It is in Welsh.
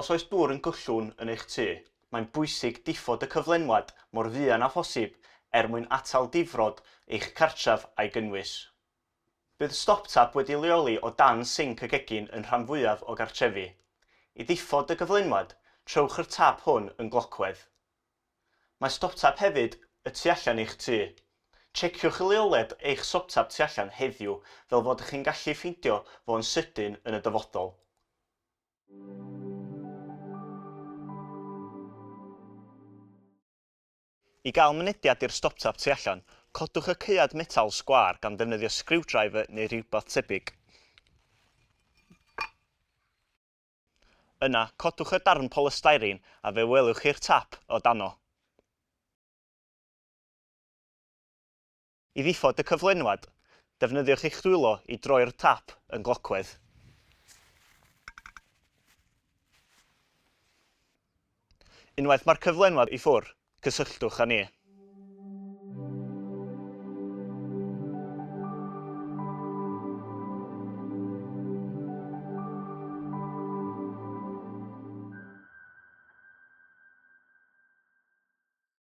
Os oes dŵr yn gyllwn yn eich tŷ, mae'n bwysig diffod y cyflenwad mor fuan â phosib er mwyn atal difrod eich cartref a'i gynnwys. Bydd stop tap wedi leoli o dan sinc y gegin yn rhan fwyaf o gartrefi. I ddiffodd y gyflenwad, trowch yr tap hwn yn glocwedd. Mae stop tap hefyd y tu allan i'ch tŷ. Tsieciwch leoliad eich stop tap tu allan heddiw fel fod chi'n gallu ffeindio fo'n sydyn yn y dyfodol. I gael mynediad i'r stop-tap tu allan, codwch y caead metal sgwâr gan ddefnyddio screwdriver neu rhywbeth tebyg. Yna, codwch y darn polystyrene a fe welwch chi'r tap o dano. I ddiffodd y cyflenwad, defnyddiwch eich dwylo i droi'r tap yn glocwedd. Unwaith mae'r cyflenwad i ffwrdd, cysylltwch â ni.